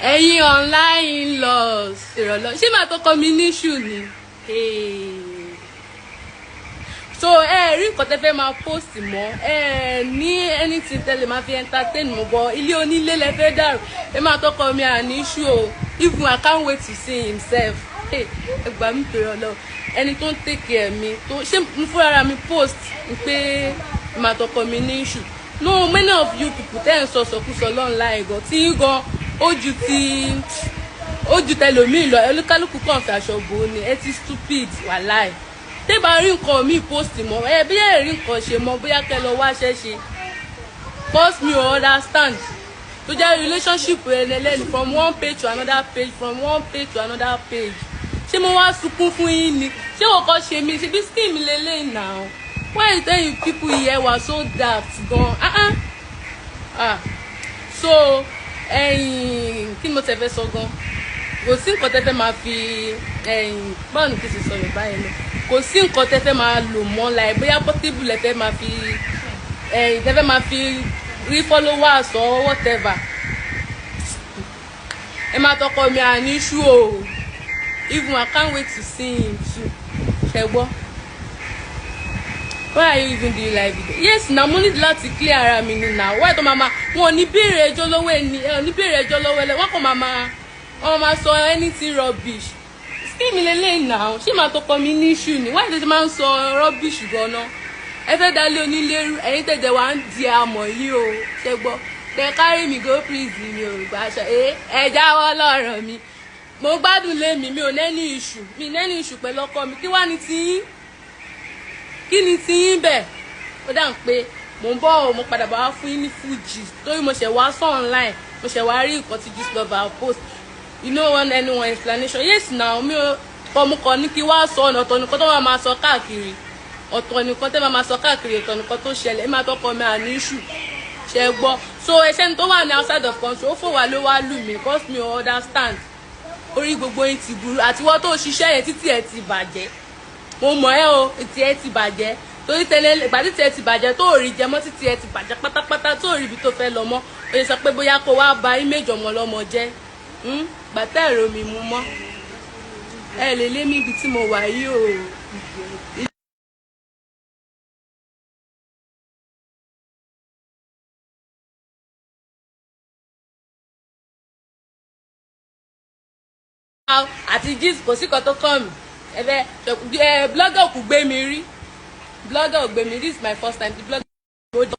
Ẹ̀yin online in-laws, ìrọ̀lọ́ ṣé màá tó kọ́ mi ní issue ni? So ẹ rí nǹkan tẹ́ fẹ́ máa post mọ́, ẹ ní anything tẹ́ lè máa fi entertain mọ́ bọ́. Ilé onílé lẹ fẹ́ dàrú. Ẹ máa tọkọ mi à ní issue o. Even I can't wait to see himself. Ẹ gbà mí pèrè ọlọ, ẹni tó ń take care mi, tó ṣé mo fúnra mi post pé màá tọkọ mi ní issue. No, many of you people tẹ́ ń sọ sọkúsọ online gan, tí gan ó ju ti ó ju tẹlòmíì lọ. Olúkálùkù kàn fi aṣọ bò ó ni. Ẹ ti stupid, wàláì. Tẹ́ bá rí nǹkan míì post mọ́, ẹ bí ẹ rí nǹkan ṣe mọ́, bóyá kẹ́ lọ wáṣẹ́ ṣe. 'Cause mi ò understand tó jẹ́ relationship ẹlẹ́lẹ́ni from one page to another page, from one page to another page. Ṣé mo wá sunkún fún yín ni? Ṣé wọ́n kọ́ ṣe mí? Ṣe bí skin mi lélẹ́yìn náà? Why you tell you people here were so daft gan? Ah ah ah. So ẹ̀yin, kí ni mo tẹ̀ fẹ́ sọ gan? Kò sí nǹkan tẹ́ fẹ́ máa fi ẹ̀yin, báwo ni kí n ṣe sọ Yorùbá yẹn lọ? Kò sí nǹkan tẹ́ fẹ́ máa lò mọ́ láì bóyá Portable lẹ fẹ́ máa fi ẹ̀yin, tẹ́ fẹ́ máa fi rí followers or whatever. Ẹ máa tọkọ mi à ní issue o. Even I can't wait to see him too. Ṣe gbọ́? Why are you even doing live video? Yes na, mo need láti clear ara mi ni na. Why tó máa ma, wọn ò ní béèrè ẹjọ́ lọ́wọ́ ẹni, ẹ ò ní béèrè ẹjọ́ lọ́wọ́ ẹ. Wọ́n kàn máa ma, wọ́n máa sọ anything rubbish. Skin mi lélẹ́yìn náà. Ṣé màá tọkọ mi ní issue ni? Why tó ṣe máa ń sọ rubbish gan-an? Ẹ fẹ́ dálé onílé rú. Ẹ̀yin tẹ̀jẹ̀ wá ń di àmọ̀ yìí o. Ṣe gbọ́? Tẹ carry me go prison, mi ò gbàṣọ. Ẹ jáwọ́ lọ́rọ̀ mi. Mo gbádùn lé mi. Mi ò ní issue, mi ní issue pẹ̀lú ọkọ mi. Kí wá ní tiyín? Kí ni tiyín bẹ̀? Ó dà ń pé mò ń bọ̀ ọ́, mo padà bá wá fún yín ní full gist, torí mo ṣẹ̀ wá sọ online, mo ṣẹ̀ wá rí nǹkan tí Gistlover post. You no want anyone explanation? Yes now, mi ò kọ́, mo kọ́ ní kí wá sọ ọ̀nà. Ọ̀tọ̀ nìkan tó máa máa sọ káàkiri, ọ̀tọ̀ nìkan tẹ́ máa máa sọ káàkiri, ọ̀tọ̀ nìkan tó ṣẹlẹ̀. Ẹ máa tọkọ mi à ní issue. Ṣe gbọ́? So ẹṣẹ́ ni tó wà ní outside of country, ó fò wá ló wá lù mí, 'cause mi ò understand. Orí gbogbo yín ti burú. Àtiwọ́ tó ṣiṣẹ́ yẹn, títí ẹ̀ ti bàjẹ́. Mo mọ̀ ẹ́ o, títí ẹ̀ ti bàjẹ́, torí tẹ́lẹ̀ ìgbà títí ẹ̀ ti bàjẹ́, tó rí jẹ mọ́, títí ẹ̀ ti bàjẹ́ pátápátá, tó rí ibi tó fẹ́ lọ mọ́, ó yẹ sọ pé bóyá kó wá ba image ọmọ ọlọ́mọ jẹ́. Gbàtẹ́ ẹ̀rọ mi mú mọ́, ẹ lè lé mi ibi tí mo wà yìí o. Àti gist, kò sí kan tó kàn mí. Ẹ fẹ́ ẹ, blogger kò gbé mi rí, blogger ò gbé mi. This is my first time. The blogger